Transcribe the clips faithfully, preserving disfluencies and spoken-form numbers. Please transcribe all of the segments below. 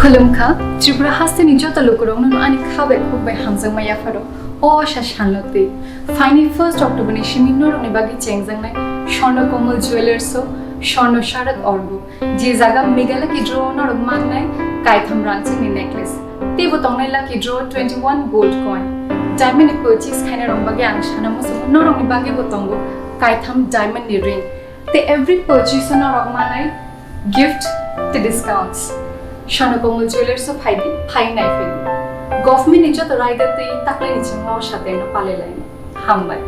Khulumkha, Tripura hasteni joto lukurokno ani kha bai khuk bai hamjakma yapharo. O asa salno twi phaini first October ni simi norokni bagwi chengjaknai Swarna Komal Jewellers o Swarna Sharak Orgo, je jaga Meghalaya Lucky Draw o norok mannai kaitham rangchakni necklace. Teibo tongnai Lucky Draw twenty one gold coin. Diamond ni purchase khainai rok bagwi ang sana muchungo norokni bagwi bo tongo kaitham diamond ni ring. Tei every purchase o norok manai gift tei discounts. Swarna Komal Jewellers o phaidi, phai nai phaidi. Government ni joto raida tei taklai ni chwngno o sateno palai laini. Hambai.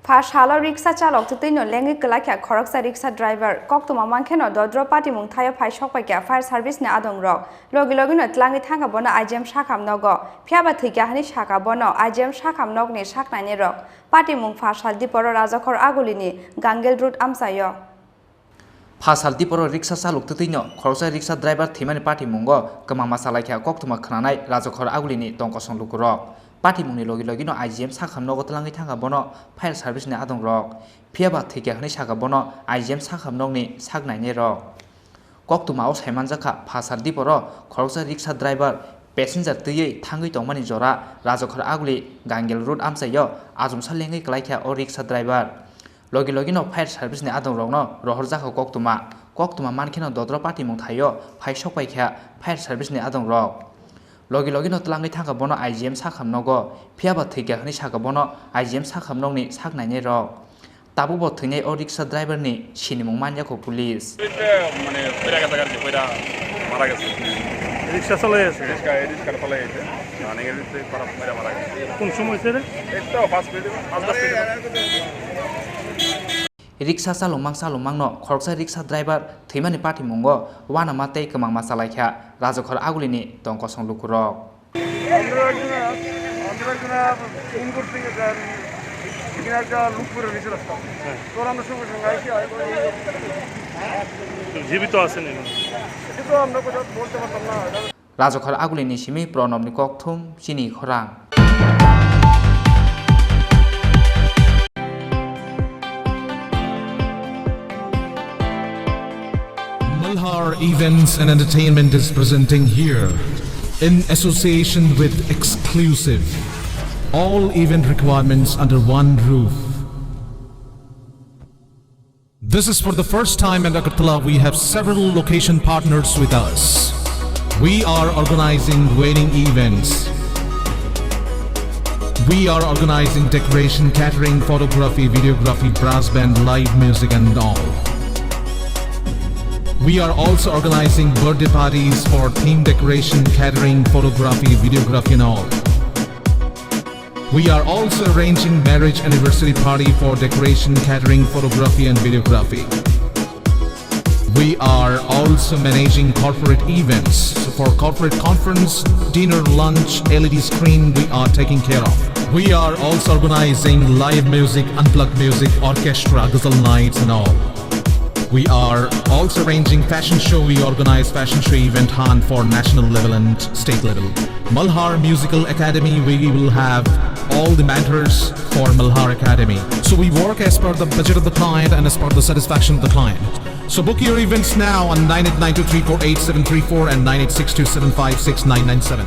Pha salo riksa chalok twtwino lengwi kwlai kha khoroksa riksa driver. Koktwma mankheno dodro patimung thaio phai sokpai kha fire service ni adongrok. Logi logino tlangwi thangkha bono I G M sakham nogo. Phiyaba thwikha hwnwi sakha bono I G M sakham nokni saknainirok. Patimung pha sal diporo Rajakhor Agulini Gangel Road amchaio. Pha sal diporo riksa chalok twtwino khoroksa riksa driver thwimani patimungo kwmangma chalaikha koktwma khwnanai Rajakhor Agulini tongkosong lukurok. Patimungni logi logino I G M sakham nogo tlangwi thangkha bono fire service ni adongrok. Phiyaba thwikha hwnwi sakha bono I G M sakham nokni saknainirok. Koktwma o saimanjakha pha sal diporo khoroksa riksa driver passenger twiwi thangwi tongmani jora Rajakhor Aguli Gangel Road amchaio achomsa lengwi kwlaikha o riksa driver. Logi logino fire service ni adongrokno rohorjakha koktwma. Koktwma mankheno dodro patimung thaio phai sokpaikha fire service ni adongrok. Logi logino tlangwi thangkha bono I G M sakham nogo, phiyaba thwikha hwnwi sakha bono I G M sakham nokni saknainai rok. Tabukbo thwinai o riksa driver ni sinimung manyakho police. এই যে মানে পড়ে গেছে আর কি, পড়ে মারা গেছে। রিক্সা চালাই আছে। রিক্সা, এই রিক্সা চালাই আছে। মানে এই রিক্সা পড়ে মারা গেছে। কোন সময় হয়েছে রে? এই তো পাঁচ মিনিট, পাঁচ দশ minute. Riksa chalokmang chalokmangno khoroksa riksa driver thwimani patimungo uanama tei kwmangma chalaikha Rajakhor Agulini tongkosong lukurok. আমরা একজন, আমরা একজন ফোন করতে গেছে আর এখানে একটা লুক করে রয়েছে রাস্তা। হ্যাঁ। তো আমরা সঙ্গে সঙ্গে আইসি, আই করে এই তো জীবিত আছেন এখন? এটা তো আমরা কোথাও বলতে পারতাম না। Rajakhor Agulini simi Pranobni kokthum chini khorang. Malhar Events and Entertainment is presenting here, in association with Exclusive, all event requirements under one roof. This is for the first time in Agartala. We have several location partners with us. We are organizing wedding events. We are organizing decoration, catering, photography, videography, brass band, live music and all. We are also organizing birthday parties for theme decoration, catering, photography, videography and all. We are also arranging marriage anniversary party for decoration, catering, photography and videography. We are also managing corporate events. So for corporate conference, dinner, lunch, L E D screen, we are taking care of. We are also organizing live music, unplugged music, orchestra, ghazal nights and all. We are also arranging fashion show. We organize fashion show event hunt for national level and state level. Malhar Musical Academy, we will have all the mentors for Malhar Academy. So we work as per the budget of the client and as per the satisfaction of the client. So book your events now on nine eight nine two three four eight seven three four and nine eight six two seven five six nine nine seven.